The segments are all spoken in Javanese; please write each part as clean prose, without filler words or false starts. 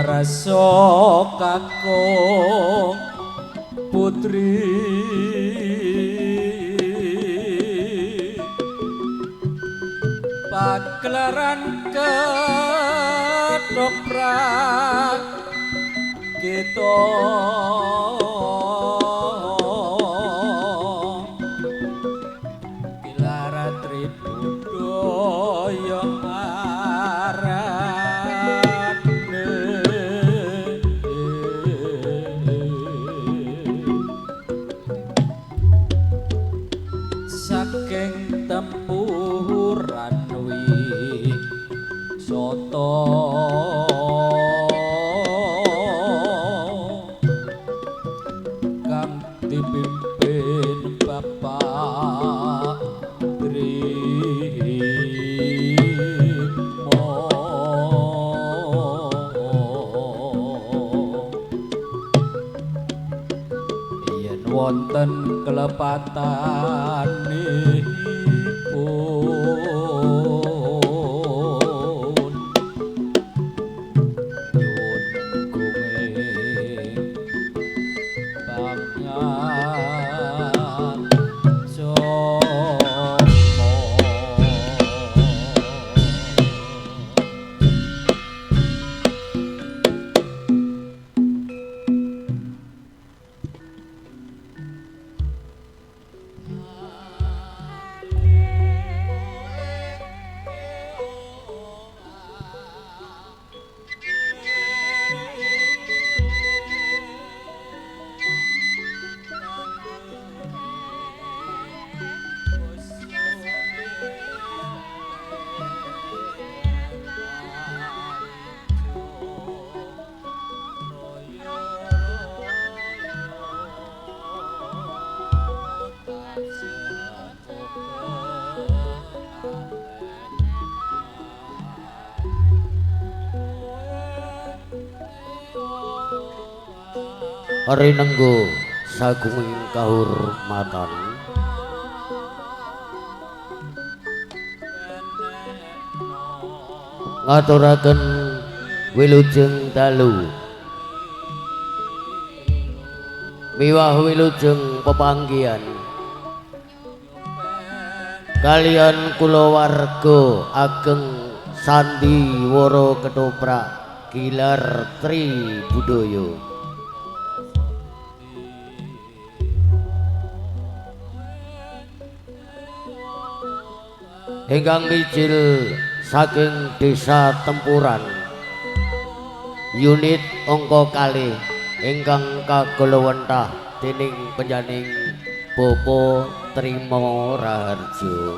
Rasa kakung putri pagelaran ketoprak kita kilaratri budaya saking tempuran wisata kang dipimpin Bapak Trimo. Yen wonten kelepatanipun nyuwun gunging pangaksama. Rinenggo sagunging kahurmatan ngaturaken wilujeng dalu miwah wilujeng pepanggihan kalian kulawarga ageng Sandiwara Ketoprak Gilar Tri Budaya. Ingkang mijil saking desa Tempuran unit angka kalih ingkang kagolowentah dening penjaning Bapak Trimo Raharjo.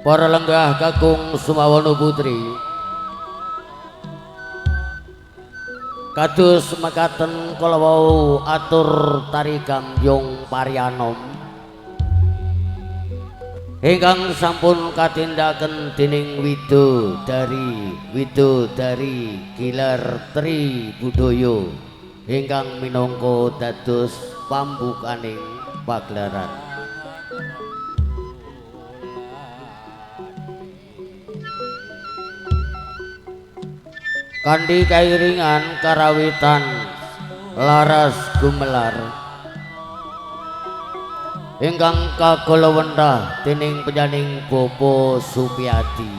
Para lenggah kakung Sumawono Putri kados mekaten kala wau atur tari gambyong parianom ingkang sampun katindakaken dening widodari Gilar Tri Budaya ingkang minangka dados pambukaning pagelaran. Kanthi kairingan karawitan laras gumelar ingkang kagolowentah dening penyaning Bapak Supiadi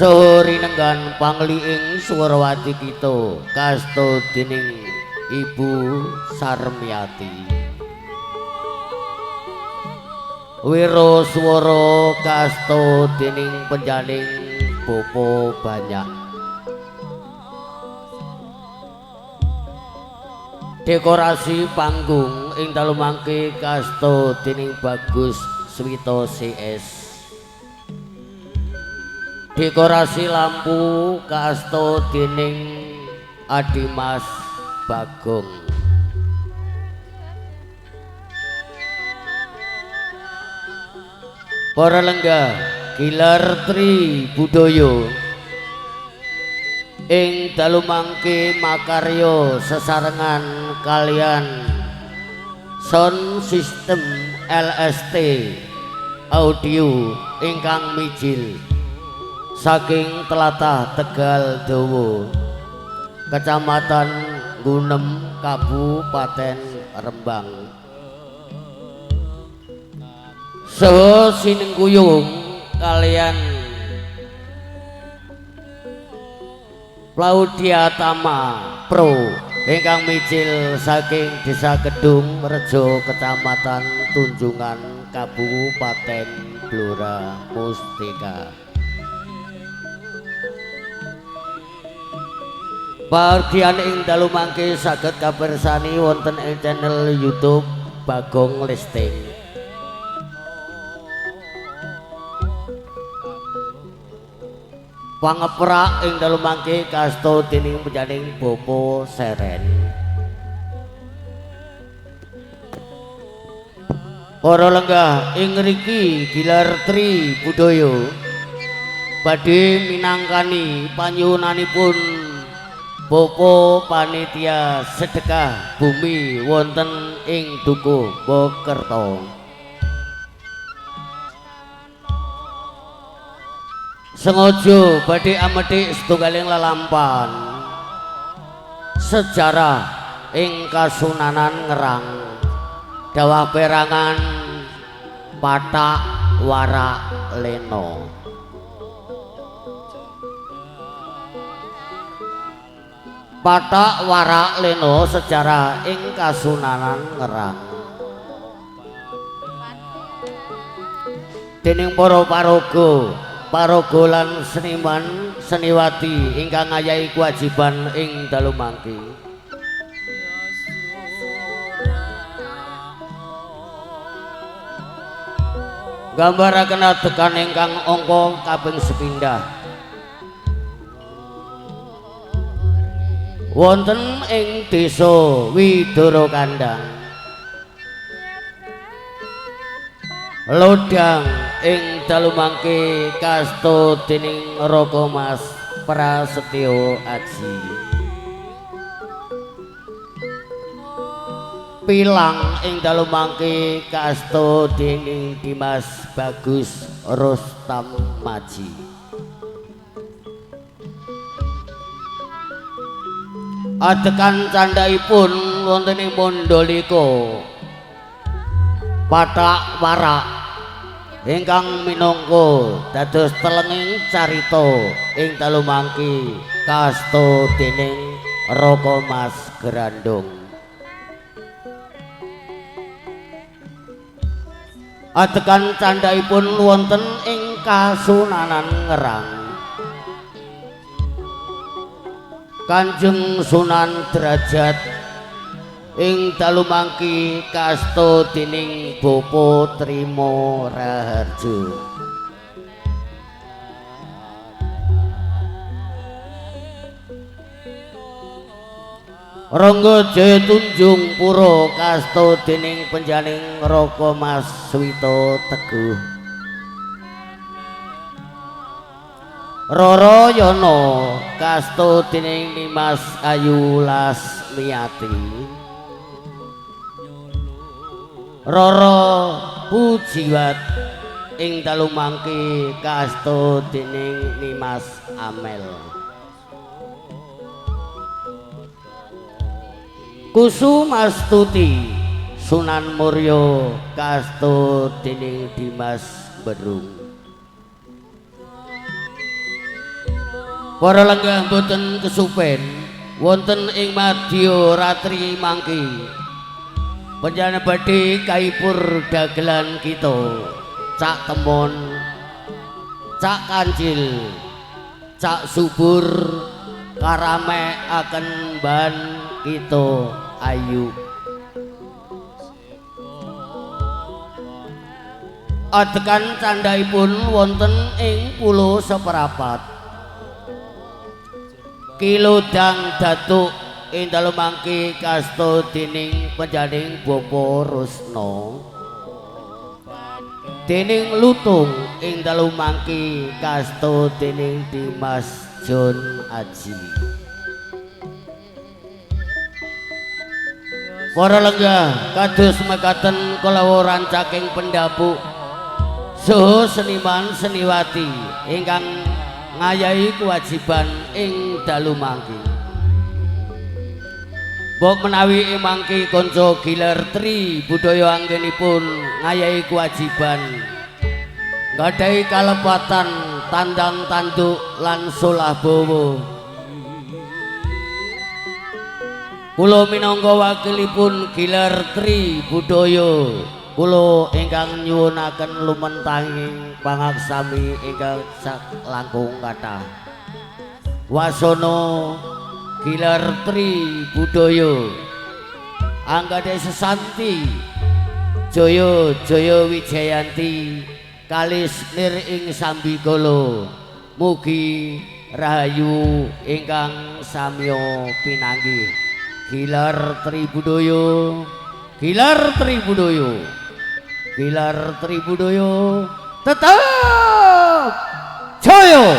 saha rinenggan pangliing Swarawati kita kasta dening Ibu Sarmiati. Wiro swara kasta dening penjaling Bapak Banyak. Dekorasi panggung ing dalu mangke kasto dening Bagus Swito CS. Dekorasi lampu kasto dening Adimas Bagong. Para lenggah Gilar Tri Budoyo ing dalu mangke makarya sesarengan kalian sound system LST audio ingkang mijil saking telatah Tegal Dawa, Kecamatan Gunem, Kabupaten Rembang. Saha sinengkuyung kalian Claudia Tama Pro ingkang mijil saking Desa Kedung Rejo, Kecamatan Tunjungan, Kabupaten Blora Mustika. Bagian ing dalu mangke saged kapirsani wonten ing channel YouTube Bagong Listing. Pangeprak ing dalu mangke kasto dening panjenengan Bapak Seren. Para lenggah ing ngriki Gilar Tri Budoyo badhe minangkani panyuwunanipun Bapak Panitia Sedekah Bumi wonten ing Dukuh Bokerto. Sengaja badhe amethik setunggaling lelampahan sejarah ing Kasunanan Ngerang dawah perangan Pathak Warak Leno. Pathak Warak Leno sejarah ing Kasunanan Ngerang. Dening para paraga, paraga lan seniman seniwati ingkang ngayahi kewajiban ing dalu mangke. Gambaraken adegan ingkang angka kaping sepindhah. Wonten ing desa Widara Kandang, Lodang ing dalu mangke kasto dening Raka Mas Prasetyo Aji. Pilang ing dalu mangke kasto dening Dimas Bagus Rustam Maji. Adegan candhaipun wonten ing Mandalika Pathak Warak ingkang minangka dados telenging carita ing dalu mangke kasto dening Raka Mas Grandong. Adegan candhaipun wonten ing Kasunanan Ngerang. Kanjeng Sunan Drajat ing dalu mangke kasto dening Bapak Trimo Raharjo. Rangga Jaya Tunjung Pura kasto dening panjenengan Raka Mas Swito Teguh. Roro Yono kasto dening Nimas Ayu Lasmiati. Roro Pujiwat ing dalu mangke kasto dening Nimas Amel. Kusumastuti Sunan Muria kasto dening Dimas Berung. Para lenggah boten kesupen wonten ing madya ratri mangke panjenengan badhe kaipur dagelan kita Cak Temon, Cak Kancil, Cak Subur karame akan ban kita ayu. Adegan candhaipun wonten ing Pulo Seperapat. Ki Lodang Datuk ing dalu mangke kasta dening panjaning Bapa Rusna. Dening Lutung ing dalu mangke kasta dening Dimas John Aji. Para lenggah kados mekaten kala rancaking pendapuk saha seniman seniwati ingkang ngayahi kewajiban ing dalu mangke. Mbok menawi mangke kanca Gilar Tri Budaya anggenipun ngayahi kewajiban nggadahi kalepatan tandang tanduk lan solah bawa. Kula minangka wakilipun Gilar Tri Budaya, kula ingkang nyuwunaken lumentanging pangaksami ingkang saklangkung kathah. Wasana Gilar Tri Budaya anggade sesanti jaya jaya wijayanti kalis nir ing sambikala. Mugi rahayu ingkang samya pinanggih. Gilar Tri Budaya, Gilar Tri Budaya, Gilar Tri Budaya tetap jaya.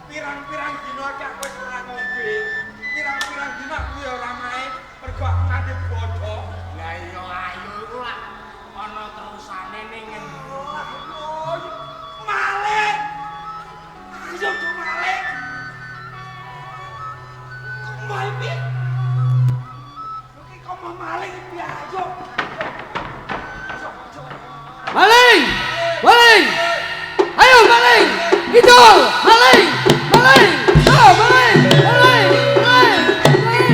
Pirang-pirang dina iki aku wis ora ngombe. Pirang-pirang dina aku ya ora main mergo aku nganti bodoh. Lah iya ayo iku lak ana terusane ning ngendi. Malik. Ayo do malik. Kok malik piye? Kok mau malik piye ayo. Maling! Maling! Ayo maling! Idul! Maling! Maling! Oh, maling! Maling! Maling! Maling!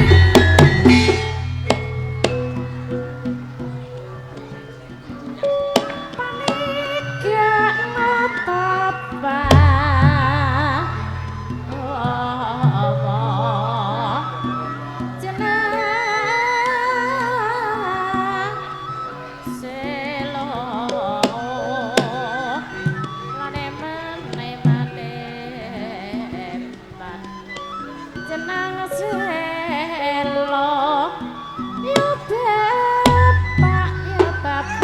Panik natopa jeneng selo lane mene mane jeneng selo yo bapak ya bapak.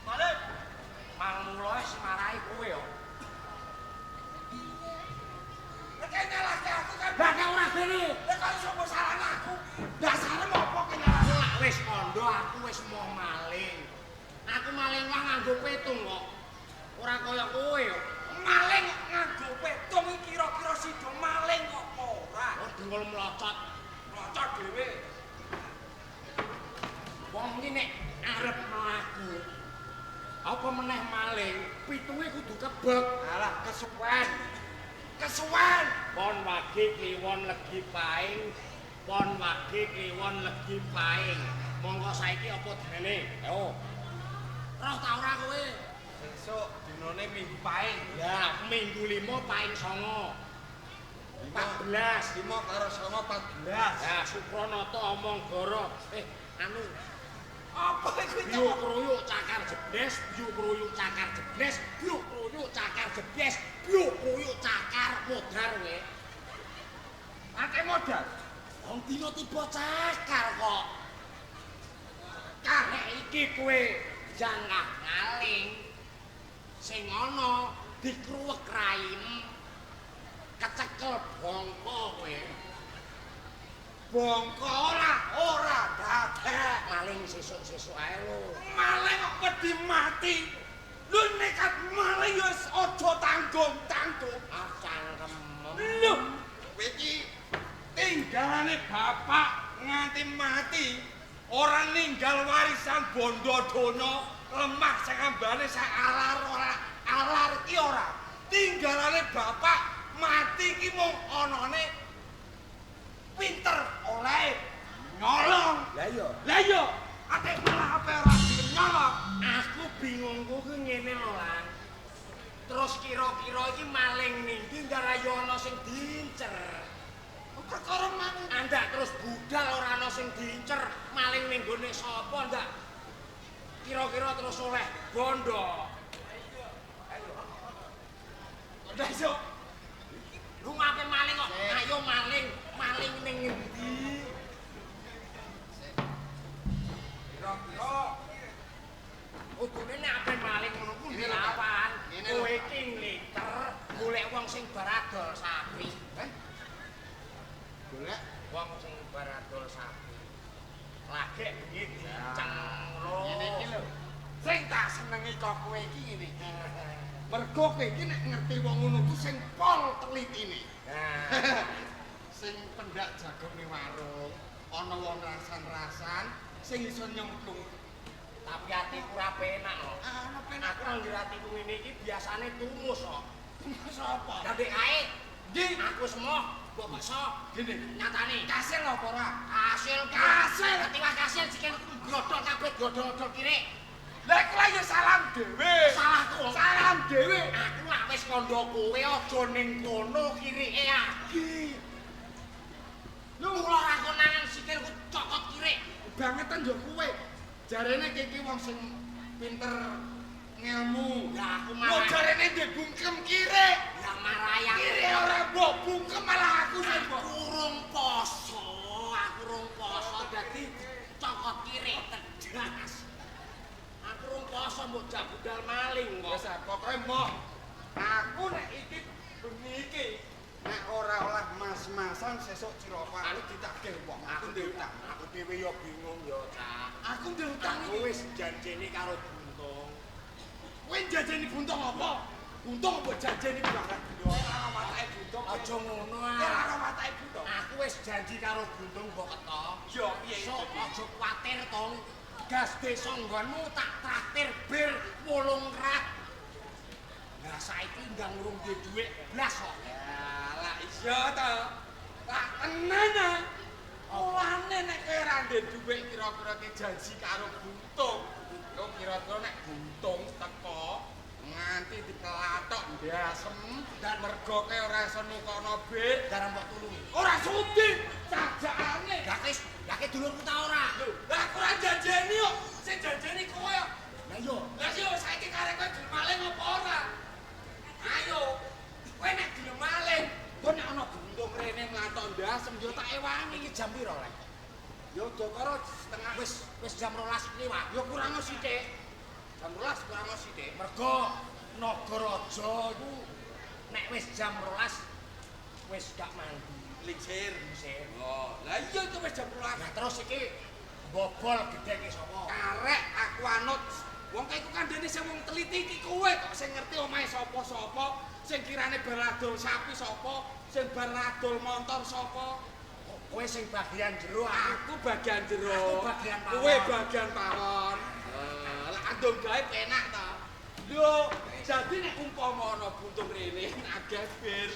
Malik. Mang mulo wis marahi kowe yo. Nek nyalahke aku kan Lah nek ora bene. Nek kok iso mbok salahne aku. Dasare opo ki nyalahke? Lak wis kandha aku wis moh maling. Aku maling lah nganggo petung kok. Ora kaya kowe. Maling kok nganggo petung iki kira-kira sida maling kok ora. Oh, dengkul mlocot. Mlocot dhewe. Wong iki nek arep mlaku apa meneh maling, pituwe kudu kebek. Alah kesuwen. Kesuwen. Pon wage kliwon legi paing. Pon wage kliwon legi paing. Monggo saiki apa denene? Ayo. Roh ta ora kowe? Sesuk dinane Minggu Paing. Ya, Minggu 5 paing 9. 14. 5 karo 9 14. Ya, Sukranata omong goro. Anu apa iku? Biuk kruyuk cakar jebles, biuk kruyuk cakar jebles, biuk kruyuk cakar jebles, biuk kruyuk cakar modar kowe. Ate modar. Wong dina tiba cakar kok. Karek iki kowe jangah ngaling. Sing ana dikruwek raim. Kecekel bongko kowe. Bongko ora, ora dadak. Maling sesuk-sesuk ae lho. Maling kok wedi mati. Lho nekat maling ya wis aja tanggung-tanggung. Ah cangkemmu. Lho, kowe iki tinggalane bapak nganti mati ora ninggal warisan bondo donya, lemah sing ambane sak alar ora, alar iki ora. Tinggalane bapak mati iki mung anane pinter oleh nyolong. Lah iya. Lah iya, ate malah ape ora gelem nyolong. Aku bingungku ki ngene lho, Lang. Terus kira-kira iki maling ning ndi ndara yo ana sing diincer. Perkara maling Andak terus budal ora ana sing diincer, maling ning gone sapa ndak? Kira-kira terus oleh bondo. Lah iso. Lu ngapain maling kok? Ayo maling, maling ning ngendi? Kira-kira Kudune nek ape maling ngono ku dilawan. Kowe iki ngliter golek wong sing bar adol sapi. Golek wong sing bar adol sapi. Lagek bengi dinceng ngono. Ngene iki lho. Sing tak senengi kok kowe iki ngene iki. Mergo kowe iki nek ngerti wong ngono ku sing pol telitine. Sing pendak jagone warung, ana wong rasan-rasan sing iso nyemplung. Tapi atiku ora penak lho. Ana penak. Aku anggere atiku ngene iki biasane tumus kok. Tumus apa? Lah dek kae. Ndi? Aku semoh mbok bakso. Gini. Nyatane. Kasil apa ora? Kasil. Kasil. Ketiwa kasil sikilku glodok kabeh glodok-glodok kirik. Lah iku lah ya salam dhewe. Salahku. Salam dhewe. Aku lak wis kandha kowe aja ning kono kirike agi. Lho kula ora konangan sikilku cokot kirik. Bangetan yo kowe. Jarene iki wong sing pinter ngelmu. Lah aku Lho malah jarene ndek bungkem kirik. Lah marai aku. Kirik ora mbok bungkem malah aku sing mbok. Aku rung poso, aku rung poso dadi cokot kirik tedas. Aku rung poso mbok jak budal maling kok. Wis ah, pokoke moh. Aku nek iki bengi iki nek ora oleh mas-masan sesuk Ciropa aku ditagih wong. Aku ndek utang. Aku dhewe yo bingung yo, Cak. Aku ndek utang Aku iki. wis janjene karo Buntung. Kowe jajeni buntung apa? Buntung mbok jajeni banget. Yo ora watake buntung. Aja ngono Ora ah. ora watake buntung. Aku wis janji karo Buntung mbok keto. Yo piye? Sok aja kuwatir, Tong. Gas desa nggonmu tak traktir bir 8 rat. Lah saiki ndang urung duwe dhuwit blas kok. Lah iya ta. Lah tenan ah. Olane nek kowe ora ndek dhuwit kira-kira ki janji karo buntung. Kok kira-kira nek buntung teko nganti dikelathok ndasem dan mergo kowe ora iso nukokno bir, Darah mbok tulungi. ora sudi sajakane. Lah wis, lah ki dulurku ta ora? Lho, lah aku ora janjeni kok. Sing janjeni kowe kok. Lah iya. Lah yo saiki karek kowe gelem maling apa ora? Ayo. Kowe nek gelem maling, kowe nek ana buntung rene nglathok ndasem yo tak ewangi. Iki jam piro, Lek? Yo udakara setengah Wis wis jam 12 liwat. yo kurang sithik. Jam 12 kurang sithik. Mergo Nagaraja iku nek wis jam 12 wis gak mandi. Lingsir. Lingsir. Oh, lah iya itu wis jam 12. Lah terus iki bobol gedheke sapa? Karek aku anut Wong kae iku kandhane sing wong teliti iki kowe kok sing ngerti omahe sapa-sapa, sing kirane bar adol sapi sapa, sing bar adol montor sapa. Kowe sing bagian jero, aku bagian jero. Aku bagian pawon. Kowe bagian pawon. Lek andong gawe penak ta. Lho, jadi nek umpama ana buntung rene ageh bir,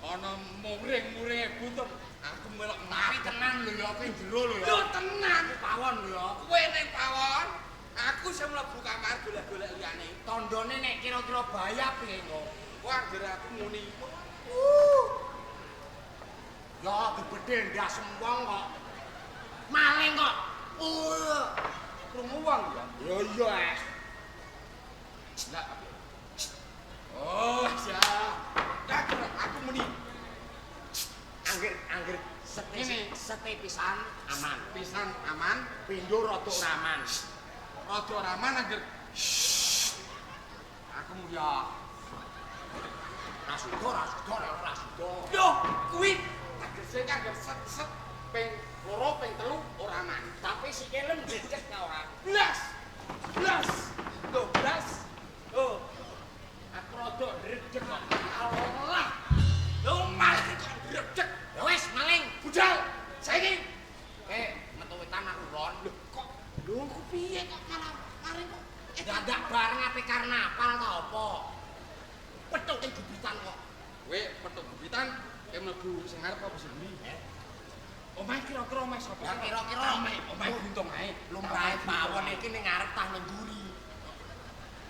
ana muring-muringe buntung, aku melok tapi tenan lho ya, kowe jero lho ya. Lho tenan pawon lho ya. Kowe ning pawon, aku sing mlebu kamar golek-golek liyane. Tandane nek kira-kira bahaya piye engko? Wah, anggere aku muni. Ya dibedhe ndas wong kok. Maling kok. Krungu wong ya? Ya iya, Es. Lah, oh, ya. Aku muni. Angger sete pisan aman. Pisan aman, pindho rada ora aman. Rada ora aman angger. Aku muni ya. Ora suda. Loh, kuwi tegese angger set-set ping 2 ping 3 ora aman. Tapi sikile ndredeg ta ora? Blas. Blas. Loh, blas. Oh. Aku rada ndredeg kok. Allah. Lho malah kok ndredeg. Ya wis maling, budal. Saiki metu wetan aku ron. Lho kok lho ku piye kok malah maring kok dadak bareng ape karnaval ta apa? Petuk ing gubitan kok. Kowe petuk gubitan, kowe mlebu sing arep apa sing mburi? Omahe kira-kira omahe sapa? Ya kira-kira omahe buntung ae. Lumrahe pawon iki ning ngarep tah ning mburi.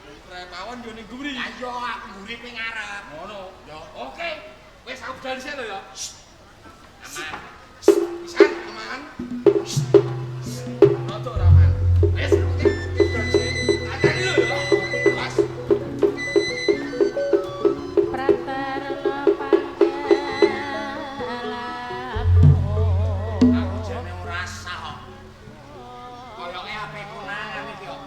Lumrahe pawon yo ning mburi. Ya iya aku mburi ping ngarep. Ngono. Ya oke. Wis aku budal dhisik lho ya. Aman. Pisan aman. Rada ora aman. Wis oke budal dhisik. Ateni lho ya. Mas. Pratarna panggalaku. Aku jane ora sah kok. Koyoke ape konangan iki kok.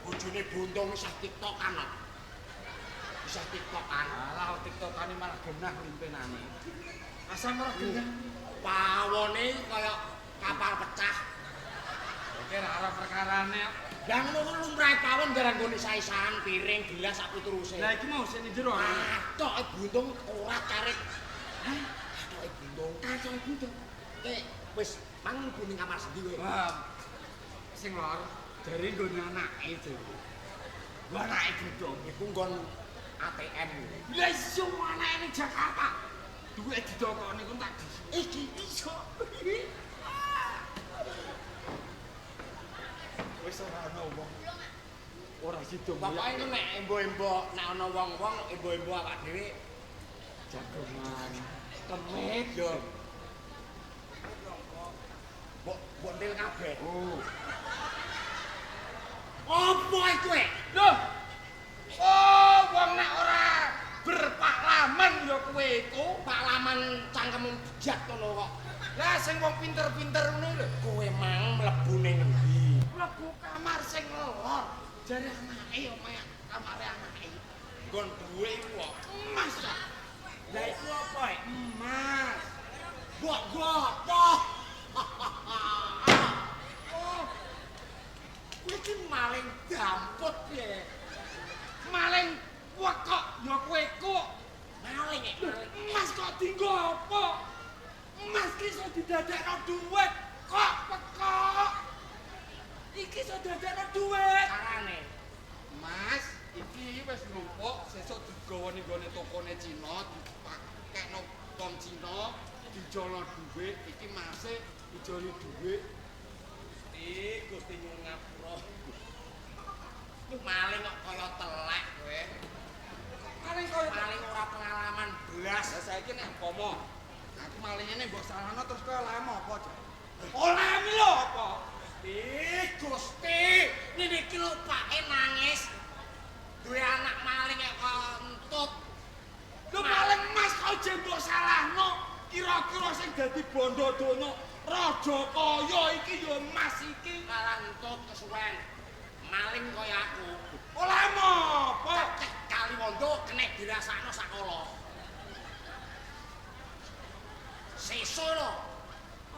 Bojone buntung isih tiktokan kok. Isih tiktokan. Alah tiktokane malah genah limpenane. Asal ora genah. Pawone kaya kapal pecah. Oke ora ora perkarane. Lah ngono ku lumrahe pawon barang nggone saisan piring gelas sak pituruse. Lah iki mau sing jero. Katoke buntung ora carit. Hah? Katoke buntung. Katoke buntung. Kek wis mang mlebu ning kamar sendi kowe. Wah. Sing lor jare nggone anake jare. Lho anake buntung iku nggon ATM. Lah iya anake ning Jakarta. Duwe didokokne ku tak iki iso. Wis ora ana wong. Ora sida. Pokoke engko nek embo-embo, nek ana wong-wong embo-embo awak dhewe jagongan. Kemit yo. Mbok mbok kabeh. Oh. Apa iku, eh? Lho. Oh, wong nek ora berpaklaman ya kowe iku, paklaman cangkemmu bejat ngono kok. Lah sing wong pinter-pinter ngono lho, kowe mang mlebu ning endi? Mlebu kamar sing lor. Jare anake omahe kamare anake. Nggon duwe iku kok. Emas ta. Lah iku apa, eh? Emas. Mbok gopo. Oh. Kuwi Iki maling damput piye? Maling wekok ya kowe kok. Maling e. Emas kok dinggo apa? Emas ki iso didadekno dhuwit kok pekok. Iki iso didadekno dhuwit. Carane. Mas, iki wis numpuk sesuk digawa ning gone tokone Cina, dipakekno wong Cina, dijolo dhuwit, iki mase dijoli dhuwit. Gusti, Gusti nyuwun ngapura. Maling kok kaya telek kowe. Maling kaya maling ora pengalaman blas. Lah saiki nek umpama aku maling ngene mbok salahno terus kowe olehmu apa, Cak? Olehmu lho apa? Gusti, Gusti, ngene iki lho pake nangis. Duwe anak maling kok kaya entut. Lho maling emas kok jek mbok salahno? Kira-kira sing dadi bondo donya raja kaya iki ya emas iki. Malah entut kesuwen. Maling kaya aku. Olehmu apa? Cecek Kaliwondo kena dirasakno sakala. Sesuk lho.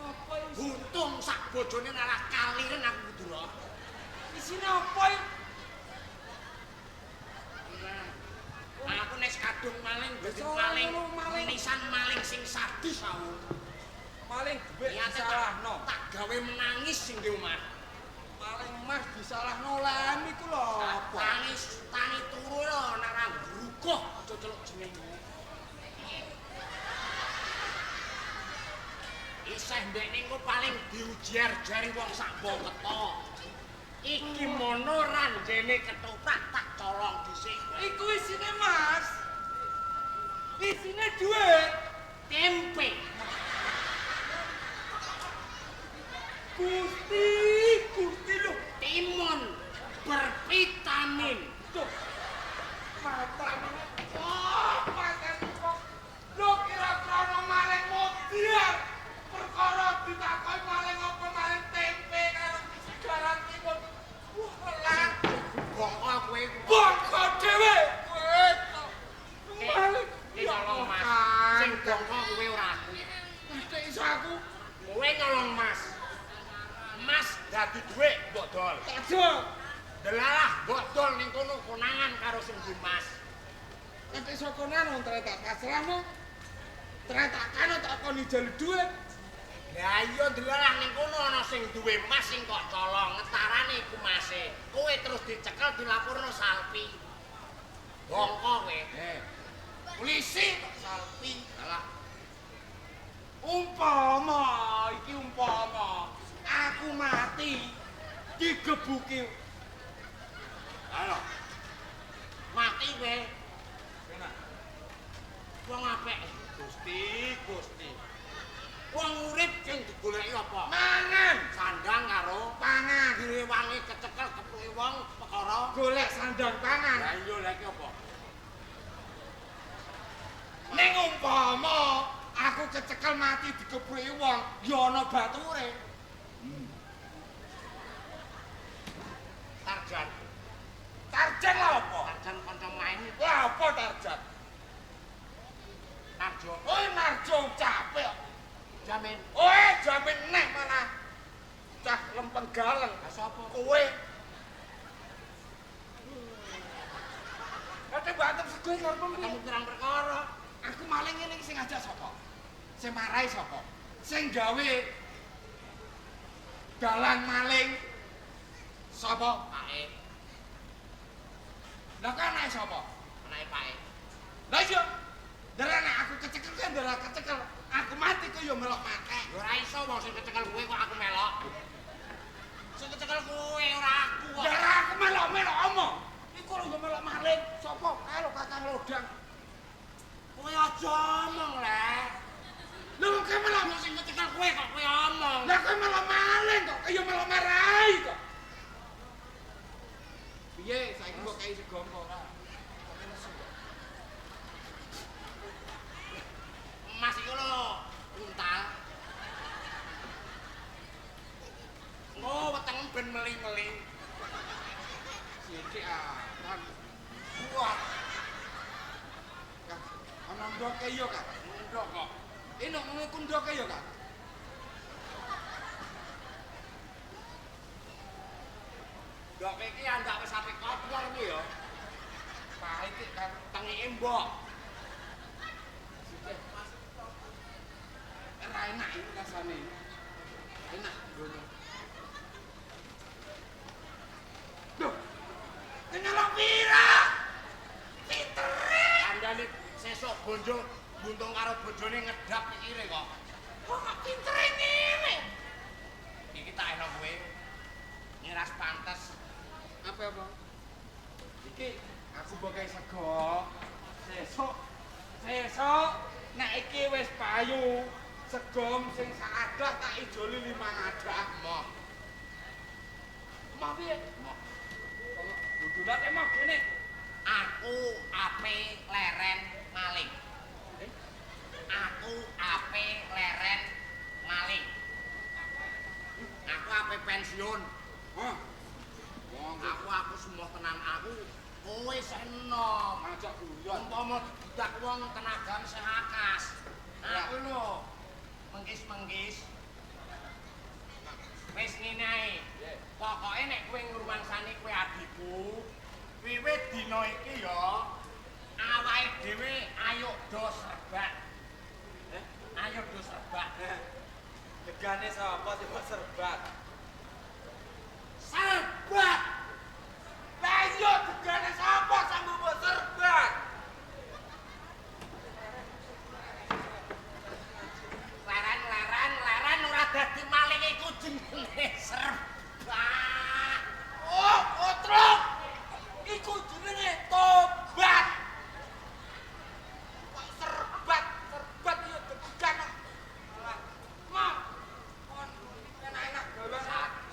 Apa iki? Buntung sak bojone malah kaliren aku kudu lho. Isine apa iki? Aku nek kadung maling dadi maling, nisan maling sing sadis aku. Maling dhuwit disalahno. Tak gawe menangis sing di omah. Maling emas disalahno lem iku lho apa? Tangis, tangi turu lho nek ora ngruguh aja celuk jenengmu. Isih ndekne engko paling diujar-jari wong sak Boketa. Iki mono ranjene ketoprak tak colong dhisik. Iku isine Mas. Isine dhuwit, tempe. Gusti, Gusti lho, timun bervitamin. Tuh. Matane. Oh, matane kok. Lho kira-kira ono maling mobil. Perkara ditakoki maling apa maling tempe karo segaran timun. Wah, lah bongko kowe. Bongko dhewe kowe kok. Maling nyolong Mas. Sing bongko kowe ora aku. Mesti iso aku. Kowe nyolong Mas. Mas dadi dhuwit mbok dol. Tak dol. Delalah mbok dol ning kono konangan karo sing di Mas. Nek iso konan wong tak pasrahno. Tak kano tak kon ijol dhuwit. Lah iya delalah ning kono ana sing duwe mas sing kok colong, ngetarane iku mase. Kowe terus dicekel dilaporno Salpi. Bongko kowe. Polisi kok Salpi. Alah. Umpama iki umpama aku mati digebuki. Halo. Mati kowe. Enak. Wong apik. Gusti, Gusti. Wong urip sing digoleki apa? Mangan, sandang karo pangan. Direwangi kecekel kepluke wong perkara golek sandang pangan. Lah iya lha iki apa? Ning umpama aku kecekel mati dikepruki wong, ya ana bature. Tarjan. Tarjan lha apa? Tarjan kanca main. Lha apa Tarjan? Narjo. Oh, Narjo capek. Jamin. Oh, jamin neh malah. Cah lempeng galeng. Lah sapa? Kowe. Ate batem sego karepmu piye? Ketemu pirang perkara. Aku maling ngene iki sing ngajak sapa? Sing marai sapa? Sing gawe dalang maling sapa? Pake. Lah kok anake sapa? Anake pake. Lah iya. Ndara nek aku kecekel kan ndara kecekel. Aku mati kok ya melok mate. Ya ora iso wong sing kecekel kowe kok aku melok. Sing kecekel kowe ora aku kok. Ndara aku melok-melok omong. Iku lho ya melok maling. Sapa? Kae lho Kakang Lodang. Kowe aja omong le. Lho kowe melok Wong sing kecekel kowe kok kowe omong. Lah kowe melok maling kok, ya melok marai kok. Piye saiki mbok kei sego apa ora? Mas iku lho untal. Oh, weteng ben meli-meli. Sithik ah, kan. Wah. Kak, ana ndoke yo, Kak. Ndok kok. Ini ngono ku ndoke yo, Kak. Ndok iki andak wis apik koplor iki ya. Pahit iki kan tengike mbok. Ora enak iki rasane. Enak nggone. Duh. Nyolong pira? Pintere. Kandhane sesuk bonjo buntung karo bojone ngedap pikire kok. Kok gak pintere ngene? Iki tak enak kowe. Nyeras pantes. Apa-apa? Iki aku mbok gawe sego. Sesuk sesuk nek iki wis payu, segom sing sak adah tak ijoli 5 adah. Moh. Moh piye? Moh. Bodonate moh kene. Aku ape leren maling. Aku ape leren maling. Aku ape pensiun. Hah? Aku semua tenan aku. Kowe sing enom. Ngajak guyon. Umpama dibudak wong tenagane sing akas. Aku lho menggis-menggis. Wis ngene ae. Pokoke nek kowe ngrumangsani kowe adikku, wiwit dina iki ya awake dhewe ayo do serbak. Ayo do serbak. Degane sapa sing kok serbak? Serbak. Lah iya degane sapa sanggup mbok serbak? Leren-leren leren ora dadi maling iku jenenge serbak. Oh, otrok. Iku jenenge tobat. Kok serbat, serbat yo degan kok. Alah, mah. Kon enak-enak gawe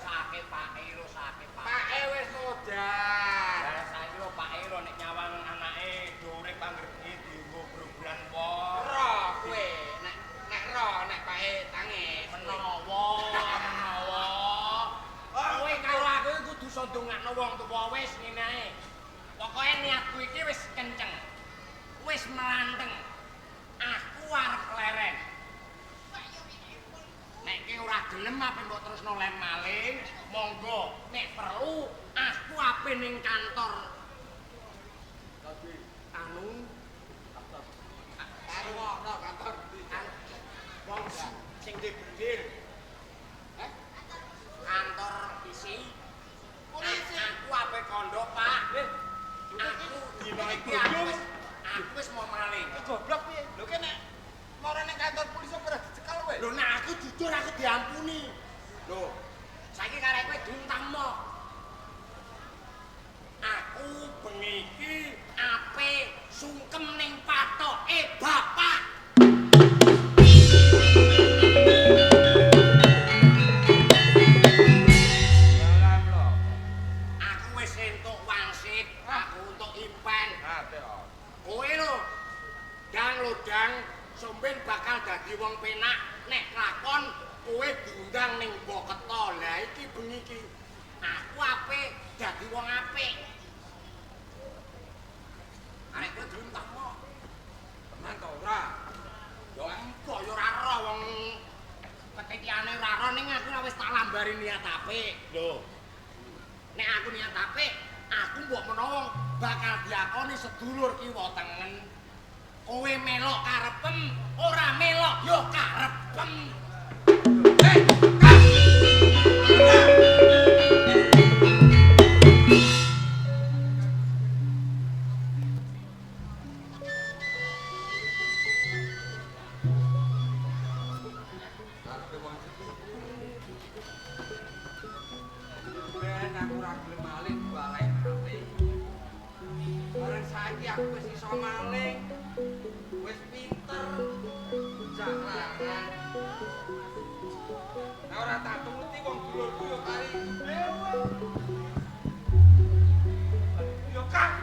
Sake Pak Ero, sake Pak. Pake wis modar. Lah saiki lho Pak Ero nek nyawang anake do urip angger bengi dienggo bro-broan wong. Ro kowe nek nek ro nek pake tangis. Menawa, menawa. Kowe karo aku iki kudu iso ndongakno wong tuwa wis ngene ae. Pokoke niatku iki wis kenceng. Wis melanteng. Aku arep leren. Nek ki ora gelem ape mbok terusno lem maling, monggo. Nek perlu aku ape ning kantor. Anu Karo ono kantor ndi? Wong sing duwe bendil. Heh? Kantor isi. Polisi. Aku ape kondo, Pak. Aku dina iki aku wis mau maling. Goblok piye? Lho ki nek moro ning kantor polisi ora dicekel kowe. Lho nek aku jujur aku diampuni. Lho, saiki karek kowe diuntang mo. Aku bengi iki ape sungkem ning patoke bapak. Aku wis entuk wangsit, aku entuk impen. Kowe lho, dang lho dang, somben bakal dadi wong penak nek lakon kowe diundang ning Mboketo. Lah iki bengi iki aku ape dadi wong apik. Arek kowe gelem tak mo? Tenan ta ora? Ya engko ya ora ro wong ketitiane ora ro ning aku wis tak lambari niat apik. Lho. Nek aku niat apik, aku mbok menawa bakal diakoni sedulur kiwa tengen. Kowe melok karepem, ora melok ya karepem. Hei, Kang. Ben aku ora gelem maling balai mati. Bareng saiki aku wis iso maling. Wis pinter. Bocah larang. Nek ora tak turuti wong dulurku ya kari dhewe. Yo Kang.